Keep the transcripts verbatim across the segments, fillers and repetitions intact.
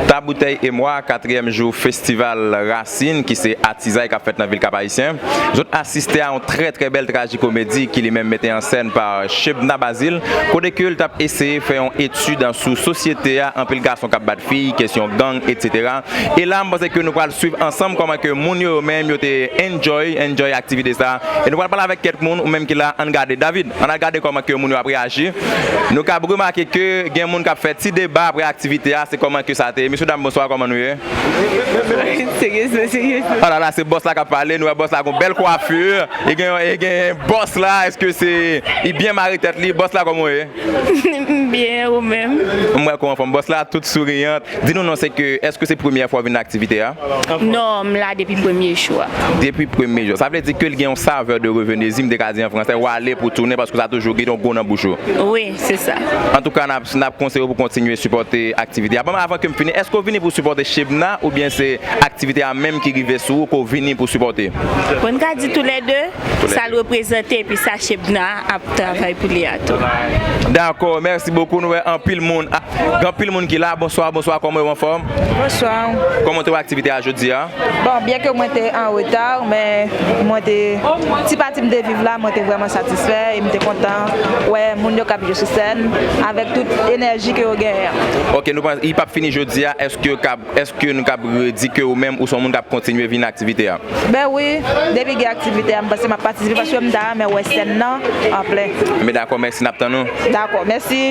Ta Boutèy e Mwa, katriyèm jou festival Rasin, ki se atizay k ap fèt nan vil Kap Ayisyen. Zòt asiste a yon trè, trè bèl trajikomedi ki li menm mete an sèn pa Shebna Bazil, kote ke l t ap eseye fè yon etid sou sosyete a, anpil gason k ap bat fi, kesyon gang, etsetera. E la, m panse ke nou pral swiv ansanm kòman ke moun yo, yo menm, yo te enjoy, enjoy aktivite sa. E nou pral pale avèk kèk moun, ou menm ki la, ann gade. David, ann al gade kòman ke moun yo ap reyaji. Nou kab remake ke gen moun k ap fè ti deba apre aktivite a, se kòman ke sa te ye. Mesye dam, bonswa, kòman nou ye? Serye, serye. Oh la la, se bòs la k ap pale, nou wè bòs la gon bèl kwafi, e gen, e gen bòs la, èske se, li byen mare tèt li, bòs la kòman w ye? M byen, ou menm? M wè kòman fòm bòs la, tout souriyan. Di nou non, se ke, èske se premyè fwa w vin nan aktivite a? Non, m la depi premye jou a. Depi premye jou. Sa vle di ke l gen yon savè de revenez, m te ka di an fransè, w ale pou tounen, paske sa toujou gen yon gou nan bouch ou. Wi, se sa. Antouka, n ap, n ap konseye w pou kontinye sipòte aktivite a. Bon, avan ke m fini, èske w vini pou sipòte Shebna oubyen se aktivite a menm ki rive sou ou ke w vini pou sipòte? Bon, n ka di toulède, sa l reprezante, epi sa Shebna ap travay pou li a tou. Dakò, mèsi bokou. Nou wè anpil moun. Gen anpil moun ki la. Bonswa, bonswa, kòman w ye, w anfòm? Bonswa. Kòman w te wè aktivite a jodi a? Bon, byen ke mwen te an reta, men mwen te, ti pati m te viv la, mwen te vrèman satisfè e m te kontan wè moun yo k ap jwe sou sèn avèk tout enèji ke yo genyen an. Ok, nou panse, li p ap fini jodi a, èske w kab, èske nou kab redi ke ou menm ou se yon moun k ap kontinye vin aktivite a? Ben wi, depi gen aktivite a, m panse m ap patisipe paske m ta renmen wè sèn nan an plen. Men dakò, mèsi, n ap tann ou. Dakò, mèsi.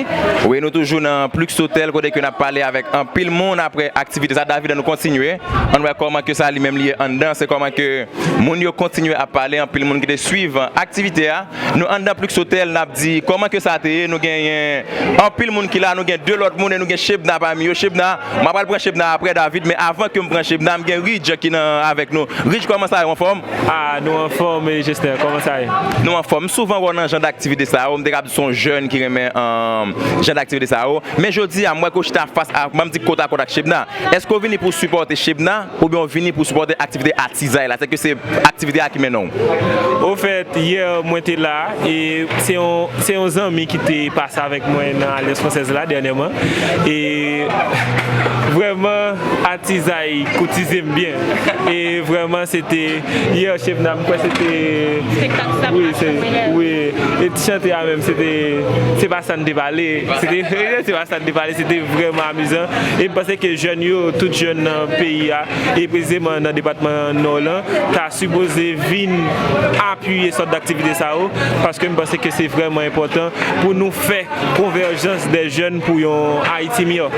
Wi, nou toujou nan Plux Hotel, kote ke n ap pale avèk anpil moun apre aktivite sa. David, ann nou kontinye. Ann wè kòman ke sa li menm li ye anndan. Se kòman ke moun yo kontinye ap pale, anpil moun ki te swiv aktivite a. Nou anndan Plux Hotel, n ap di kòman ke sa te ye. Nou genyen anpil moun ki la, nou gen de lòt moun e nou gen Shebna pami yo. Shebna, m ap al pran Shebna apre David, men avan ke m pran Shebna, m gen Ridge ki nan avèk nou. Ridge, kòman sa ye, w anfòm? Ah, nou anfòm, e Justin, kòman sa ye? Nou anfòm. M souvan wè w nan jan daktivite sa yo, m te kab di se yon jèn ki renmen, um, jan daktivite sa yo. Men jodi a, m wè ke w chita fas a, ban m di kot a kot ak Shebna. Èske w vini pou w sipòte Shebna oubyen w vini pou w sipòte aktivite atizay la? Sèke se aktivite a ki mennen w. Ofèt, yè, mwen te la, e se yon, se yon zanmi ki te pase avèk mwen nan Alyans Fransèz la dènyèman. E vrèman, atizay koutize m byen. E vrèman, se te, yè, Shebna, m kwè se te, wi, se, wi. E ti chante a menm, se te, se pa sa n te pale. Se te, se pa sa n te pale, se te vrèman amizan. E m panse ke jèn yo, tout jèn nan peyi a, e presizeman nan depatman Nò lan, ta sipoze vin apiye sòt daktivite sa yo, paske m panse ke se vrèman enpòtan pou nou fè konvèjans dè jèn pou yon Ayiti miyò.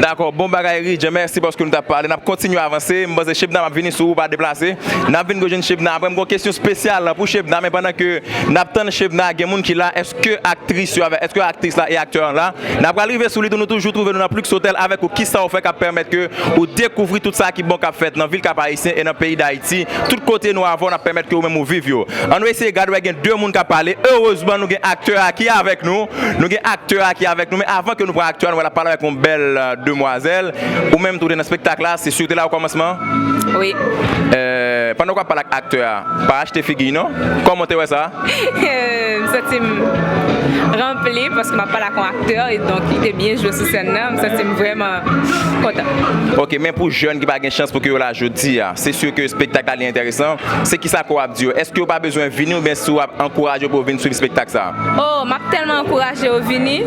Dakò, bon bagay, Ridge. Mèsi paske nou t ap pale. N ap kontinye avanse. M panse Shebna, m ap vini sou ou, pa deplase. N ap vin rejwenn Shebna. Apre, m gen yon kesyon espesyal pou Shebna, men pandan ke n ap tann Shebna, gen moun ki la. Èske aktris yo avè, èske aktris la e aktè an la? N ap pral rive sou li tou, nou toujou twouve nou nan Plux Hotel avèk ou. Kisa w fè k ap pèmèt ke ou dekouvri tout sa ki bon k ap fèt nan vil Kap Ayisyen e nan peyi Dayiti? Tout kote nou avè w, n ap pèmèt ke ou menm ou viv yo. Ann nou eseye gade, wè gen de moun k ap pale. Erezman, nou gen aktè a ki avèk nou. Nou gen aktè a ki avèk nou. Men avan ke nou pran aktè a, nou pral ap pale avèk yon bèl, euh, demwazèl. Ou menm tou te nan espektak la, se si w te la okòmansman? Wi. Euh, pandan w ap pale ak aktè a, pa achte figi non. Kòman w te wè sa? M santi m ranpli paske m ap pale ak yon aktè, e donk li te byen jwe sou sèn nan. M santi m vrèman kontan. Ok, men pou jèn ki pa gen chans pou ke yo la jodi a, se si ke espektak la li enteresan. Se kisa ke w ap di yo? Èske yo pa bezwen vini oubyen si w ap ankouraje yo pou yo vin swiv espektak sa a? Oh, m ap tèlman ankouraje yo vini.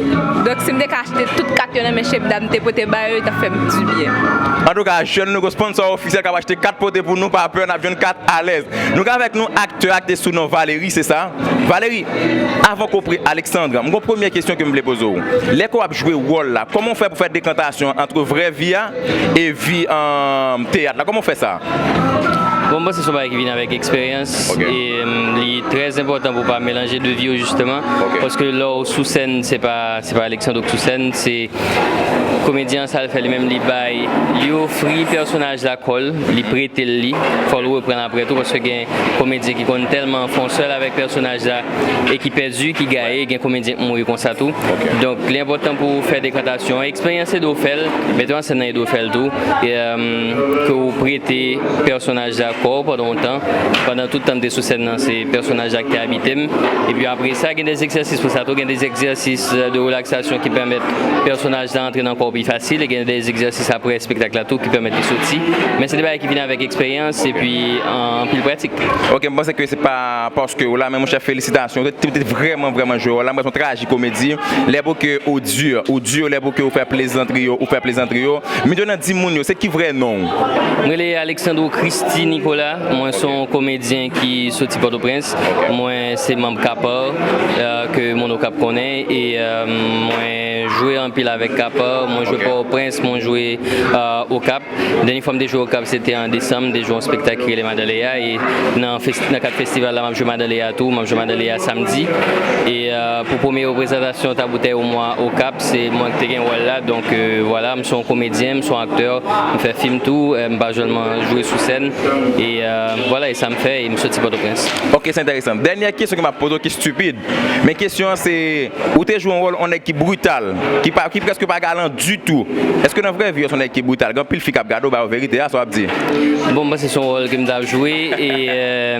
Donk, si m te ka achte tout kat yo nan men Shebna, m te pote ba yo, li t ap fè m di byen. Antouka, jèn nou, gon sponsò ofisyèl k ap achte kat pote pou nou, pa pè, n ap jwenn kat alèz. Nou gen avèk nou aktè a ki te sou non Valery, se sa? Valery, avan ke w pre-, Alexandre, m gon premye kesyon ke m vle poze w. Lè ke w ap jwe wòl la, kòman w fè pou fè dekantasyon ant vrè vi a e vi, um, teyat la? Kòman w fè sa? Bon, m panse se yon bagay ki vin avèk eksperyans. Ok. E, um, li trè enpòtan pou w pa melanje de vi yo, jisteman. Ok. Paske lè w sou sèn, se pa, se pa Alexandre k sou sèn, se komedyen an, sa l fè li menm, li bay, li ofri pèsonaj la kò l, li prete l li, fò l reprann apre tou, paske gen komedyen ki konn tèlman fè yon sèl avèk pèsonaj la e ki pèdi, ki gaye, gen komedyen k mouri konsa tou. Ok. Donk, li enpòtan pou w fè dekantasyon an. Eksperyans ede w fè l, metè an sèn nan ede w fè l tou, e, um, ke w prete pèsonaj la kò pandan yon tan. Pandan tout tan m te sou sèn nan, se pèsonaj la ki te abite m. Epi apre sa, gen de egzèsis pou sa tou, gen de egzèsis, euh, de relaxation ki pèmèt pèsonaj la antre nan kò w pi fasil, e gen de egzèsis apre espektak la tou ki pèmèt li soti. Men se de bagay ki vin avèk eksperyans epi, euh, anpil pratik. Ok, m panse ke se pa paske w la, men monchè, felisitasyon. Ou te, ou te vrèman, vrèman jwe wòl la. M wè se yon trajikomedi. Lè pou ke ou di, ou di, lè pou ke ou fè plezantri yo, ou fè plezantri yo. M te nan di moun yo, se ki vrè non w? M rele Alexandro Christy Nicolas. Mwen se yon komedyen ki soti Pòtoprens. Mwen se manm Kapar, euh, ke moun Okap konnen. E, euh, mwen jwe anpil avèk Kapar. Mwen jwe Pòtoprens, mwen jwe, euh, Okap. Dènye fwa m te jwe Okap, se te an desanm, m te jwe yon espektak ki rele Madan Leya, e nan fes-, nan kad festival la, m ap jwe Madan Leya tou, m ap jwe Madan Leya samdi. E, euh, pou premye reprezantasyon Taboutèy Omwa Okap, se mwen ki te gen wòl la, donk, euh, vwala, m se yon komedyen, m se yon aktè, m fè fim tou, euh, m pa sèlman jwe sou sèn, e, euh, vwala, e sa m fè, e m soti Pòtoprens. Ok, se enteresan. Dènyè kesyon ke m ap poze w ki estipid, men kesyon an se, ou te jwe yon wòl yon nèg ki brital, ki pa, ki prèske pa galan ditou. Èske nan vrè vi w se yon nèg ki brital? Gen anpil fi k ap gade w, ba yo verite a, sa w ap di? Bon, m panse se yon wòl ke m t ap jwe, e, euh,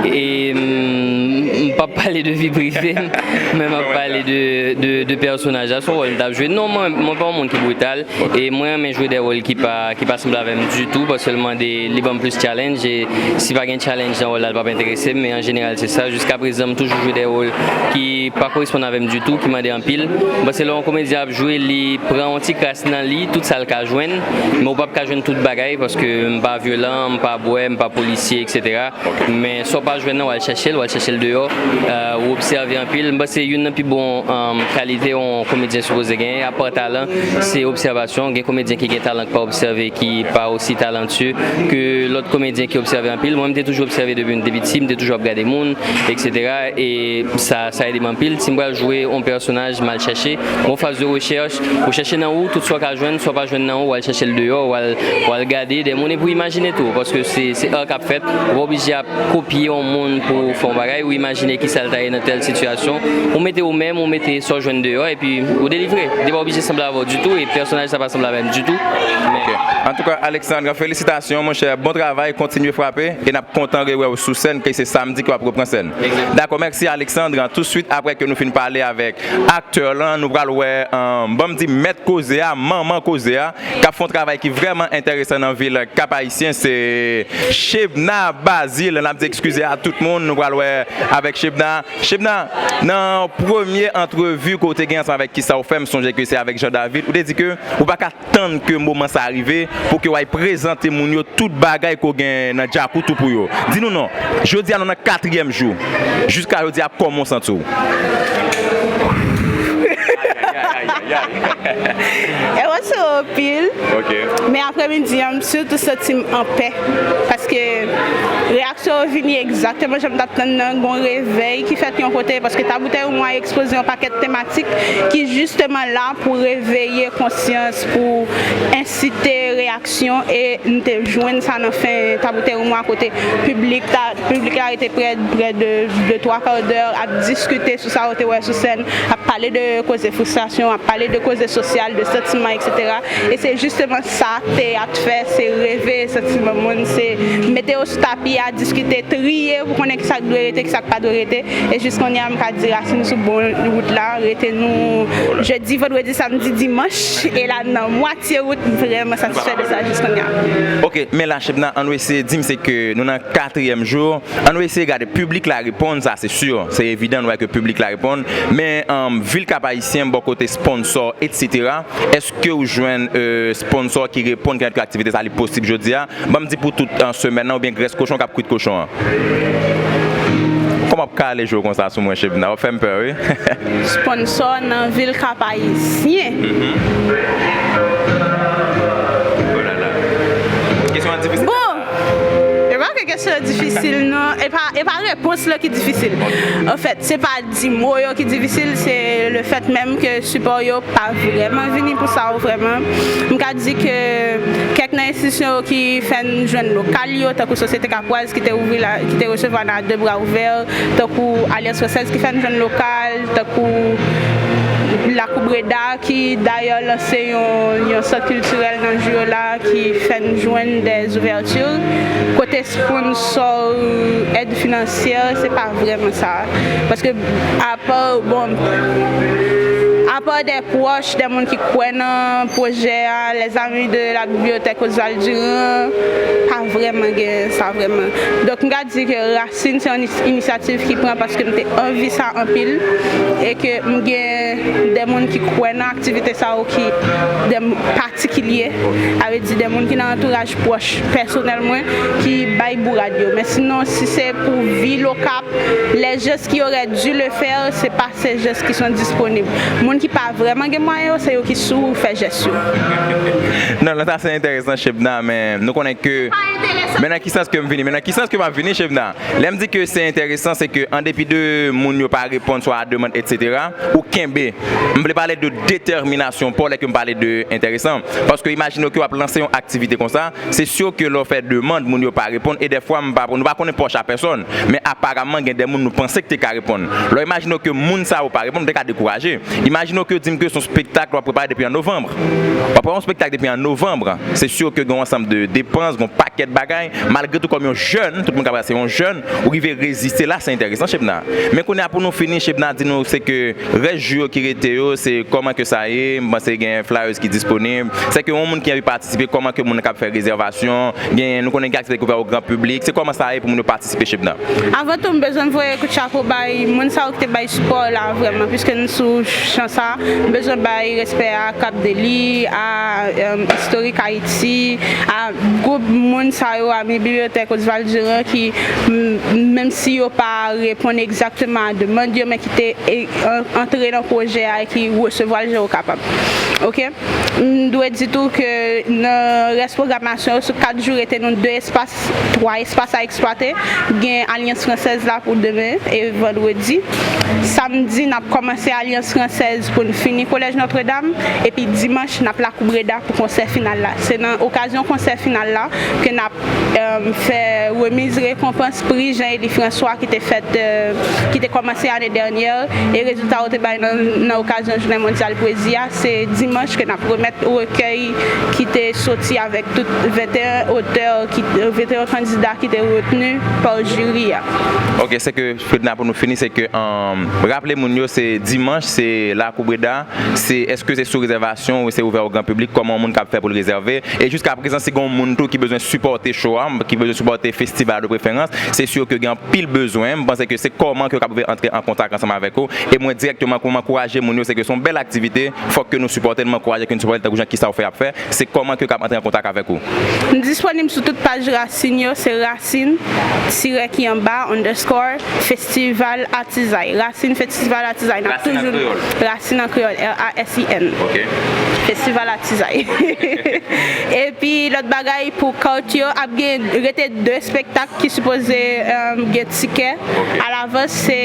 e, mm, m p ap pale de vi prive m, men m ap pale de, de, de pèsonaj la. Se yon wòl m t ap jwe. Non, mwen, mwen pa yon moun ki brital, e mwen renmen jwe de wòl ki pa, ki pa sanble avè m ditou, paske l mande, li ban m plis challenge, e si pa gen challenge nan wòl la, l p ap enterese m, men an jeneral, se sa. Jiska prezan, m toujou jwe de wòl ki pa koresponn avè m ditou, ki mande anpil. M panse lè yon komedyen ap jwe, li pran yon ti kras nan li, tout sa l ka jwenn, men ou p ap ka jwenn tout bagay, paske m pa vyolan, m pa bwè, m pa polisye, et cetera. Men sa w pa jwenn nan, w al chèche l, w al chèche l deyò, euh, w obsève anpil. M panse youn nan pi bon, euh, kalite yon komedyen sipoze genyen, apa talan, se obsèvasyon. Gen komedyen ki gen talan k pa obsève, ki pa osi talantye ke lòt komedyen ki obsève anpil. Mwen, m te toujou obsève depi m te piti, m te toujou ap gade moun, et cetera. E sa, sa ede m anpil. Si m pral jwe yon pèsonaj, m al chèche, yon faz de rechèch, ou chèche nan ou, tout sa w ka jwenn, sa w pa jwenn nan ou, w al chèche l deyò, w al, w al gade de moun, epi w imajine tou, paske se, se art k ap fèt, ou pa oblije ap kopye yon moun pou w fè yon bagay, ou imajine kisa l ta ye nan tèl sitiyasyon, ou mete ou menm, ou mete sa w jwenn deyò, epi ou delivre. Li pa oblije sanble avè w ditou, e pèsonaj sa pa sanble avè m ditou. Men Ok. Antouka, Alexandre, felisitasyon, monchè. Bon travay, kontinye frape, e n ap kontan rewè w sou sèn, ke se samdi ke w ap repran sèn. Egzakteman. Dakò, mèsi, Alexandre. Touswit apre ke nou fin pale avèk aktè lan, nou pral wè, euh, ban m di mèt koze a, manman koze a, k ap fè yon travay ki vrèman enteresan nan vil Kap Ayisyen, se Shebna Bazile. N ap di eskize a tout moun, nou pral wè avèk Shebna. Shebna, nan premye antrevi ke w te gen ansanm avèk Kisa w fè, m sonje ke se avèk Jean David, ou te di ke ou pa ka tann ke moman sa a rive pou ke w al prezante moun yo tout bagay ke w gen nan djakout ou pou yo. Di nou non. Jodi a nou nan katriyèm jou. Jiska jodi a, kòman w santi w? E mwen sou anpil. Ok. Men apremidi an, m sitou santi m anpè. Paske reyaksyon yo vini egzakteman jan m t ap tann nan. Gon revèy ki fèt yon kote, paske Taboutèy Omwa ekspoze yon pakèt tematik ki jisteman la pou reveye konsyans, pou ensite reyaksyon, e n te jwenn sa nan fen Taboutèy Omwa, kote piblik ta, piblik la rete prè, prè de, de twa ka dè ap diskite sou sa yo te wè sou sèn, ap pale de koze fristrasyon, ap pale de koze sosyal, de santiman, et cetera. E se jisteman sa teyat fè, se reve santiman moun, se mete yo sou tapi a, diskite, triye pou konnen kisa k dwe rete, kisa k pa dwe rete. E jis kounye a, m ka di Rasin sou bon wout la, rete nou jedi, vandredi, samdi, dimanch, e la nan mwatye wout, m vrèman satisfè de sa jis kounye a. Ok, men la, Shebna, ann eseye di m se ke nou nan katriyèm jou, ann eseye gade piblik la reponn, sa se si, se evidan, nou wè ke piblik la reponn, men, um, vil Kap Ayisyen, bò kote sponsò, et cetera, èske ou jwenn, euh, sponsò ki reponn, ki mèt ke aktivite sa li posib jodi a? Ban m di pou tout, euh, semèn nan, oubyen grès kochon k ap kwit kochon an. Kòman w ap kale je w konsa sou mwen, Shebna? W ap fè m pè, wi. Sponsò nan vil Kap Ayisyen. Mhm. Oh là là. Kesyon an difisil. Bon, e pa ke kesyon an difisil, non. E pa, e pa repons la ki difisil. Anfèt, se pa di mo yo ki difisil, se le fèt menm ke sipò yo pa vrèman vini pou sa yo vrèman. M ka di ke kèk nan enstitisyon yo ki fè n jwenn lokal yo, tankou Sosyete Kapwaz ki te ouvri la, ki te resevwa n a de bra ouvè, tankou Alyans Fransèz ki fè n jwenn lokal, tankou Lakou Breda, ki dayè lanse yon, yon sant kiltirèl nan jou yo la, ki fè n jwenn dè ouvèti, kote sponsò, èd finansyè, se pa vrèman sa. Paske apa, bon, apa dè pwòch, dè moun ki kwè nan pwojè a, les amis de la bibliothèque Oswald Durand, pa vrèman gen sa vrèman. Donk, m ka di ke Racine se yon inisyativ ki pran paske m te anvi sa anpil e ke m gen de moun ki kwè nan aktivite sa yo ki de m patikilye, sa vle di de moun ki nan antouraj pwòch pèsonèl mwen ki bay bourad yo. Men sinon, si se pou vil Okap, les gestes qui auraient dû le faire, se pa se jès ki son disponib. Moun ki pa vrèman gen mwayen yo, se yo ki sou fè jès yo. Non, non, sa se enteresan, Shebna, men nou konnen ke. Men nan ki sans ke m vini? Men nan ki sans ke m ap vini, Shebna? Lè m di ke se enteresan, se ke an depi de moun yo pa reponn swa a demann, etsetera, ou kenbe. M vle pale de detèminasyon pa w lè ke m pale de enteresan. Paske imajine w ke w ap lanse yon aktivite konsa, se si ke lè w fè demann, moun yo pa reponn, e dèfwa m pa, nou pa konnen pòch a pèsòn, men aparaman gen de moun nou panse ki te ka reponn. Lè w imajine w ke moun sa yo pa reponn, ou te ka dekouraje. Imajine w ke w di m ke se yon spektak w ap prepare depi an novanm. W ap prepare yon spektak depi an novanm, se si ke gen yon ansanm de depans, gen yon pakèt bagay, malgre tou kòm yon jèn, tout moun ka prale se yon jèn, ou rive reziste la, se enteresan, Shebna. Men kounye a pou nou fini, Shebna di nou se ke rès jou yo ki rete yo, se kòman ke sa ye, m panse gen flyers ki disponib, se ke yon moun ki anvi patisipe, kòman ke moun nan kab fè rezèvasyon, gen, nou konnen gen aktivite ki ouvè o gran piblik, se kòman sa ye pou moun yo patisipe, Shebna? Avan tou, m bezwen voye kout chapo bay moun sa yo ki te bay sipò la vrèman, piske n sou chan sa, m bezwen bay respè a Cap Daily, a Historic Haiti, a gwoup moun sa yo, a Bibliothèque Oswald Durand ki, menm si yo pa reponn egzakteman a demann yo, men ki te antre nan pwojè a e ki resevwa l jan yo kapab. Oke? M dwe di tou ke nan rès pwogramasyon yo, sou kat jou rete nou de espas, twa espas a eksplwate. Gen Alyans Fransèz la pou demen e vandredi. Samdi, n ap kòmanse Alyans Fransèz pou n fini Kolèj Nòtredam. Epi dimanch, n ap Lakou Breda pou konsè final la. Se nan okazyon konsè final la ke n ap fè remiz rekonpans pri Jean Élie François ki te fèt, ki te kòmanse ane dènyè, e rezilta yo te bay nan, nan okazyon Jounen Mondyal Pwezi a, se dimanch ke n ap remèt rekèy ki te soti avèk tout venteyen otè, ki, venteyen kandida ki te retni pa jiri a. Ok, se ke Fedna, pou nou fini, se ke, raple moun yo, se dimanch, se Lakou Breda, se, èske se sou rezèvasyon ou se ouvè o gran piblik, kòman yon moun kab fè pou l rezève? E jiska prezan, si gen yon moun tou ki bezwen sipòte show a, ki bezwen sipòte festival de preferans, se si ke gen anpil bezwen. M panse ke se kòman ke w kab antre an kontak ansanm avèk ou. E mwen dirèkteman, kòman m ankouraje moun yo, se ke se yon bèl aktivite, fòk ke nou sipòte l, m ankouraje ke nou sipòte l tankou jan kisa w fè ap fè, se kòman ke w kab antre an kontak avèk ou. M disponib sou tout paj Rasin yo, se Rasin, tirè ki anba, underscore, Festival Atizay. Rasin Festival Atizay. N ap toujou. Rasin an kreyòl, R A S I N. Festival Atizay. Epi lòt bagay pou kat yo, ap gen, rete de spektak ki sipoze gen tikè alavans, se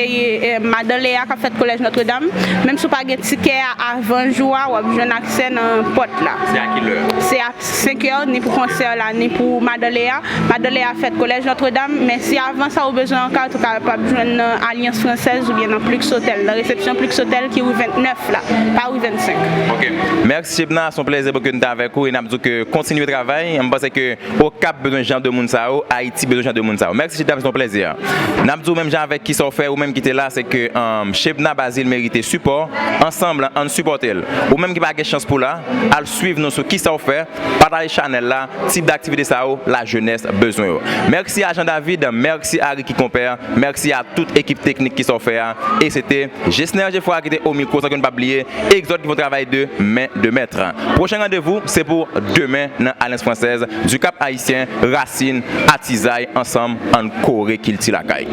Madan Leya k ap fèt Kolèj Nòtredam. Menm si w pa gen tikè a avan jou a, w ap jwenn aksè nan pòt la. Se a kilè? Se a senk è, ni pou konsè la, ni pou Madan Leya. Madan Leya fèt Kolèj Nòtredam, men si avan sa ou bezwen yon kat, ou kapab jwenn nan Alyans Fransèz oubyen nan Plix Hotel, nan resepsyon Plix Hotel ki ri vennèf la, pa ri vennsenk. Ok. Mèsi Shebna, se yon plèzi pou ke n te avèk ou e n ap di w ke kontinye travay. M panse ke Okap bezwen jan de moun sa yo, Ayiti bezwen jan de moun sa yo. Mèsi Shebna, se yon plèzi. N ap di w menm jan avèk kisa w fè, ou menm ki te la, se ke Shebna Bazile merite sipò. Ansanm, ann sipòte l. Ou menm ki pa gen chans pou la, al swiv nou sou kisa w fè, pataje chanèl la, tip daktivite sa yo lajenès bezwen yo. Mèsi a Jean David, mèsi a Ricky Compère, mèsi a tout ekip teknik kisa w fè a. E se te Jesner Geffroy ki te o mikwo, san ke n pa bliye Exode ki fè yon travay de men de mèt. Pwochen randevou, se pou demen nan Alyans Fransèz, Du Cap Haïtien, Rasin, Atizay, ansanm, ann kore kilti lakay.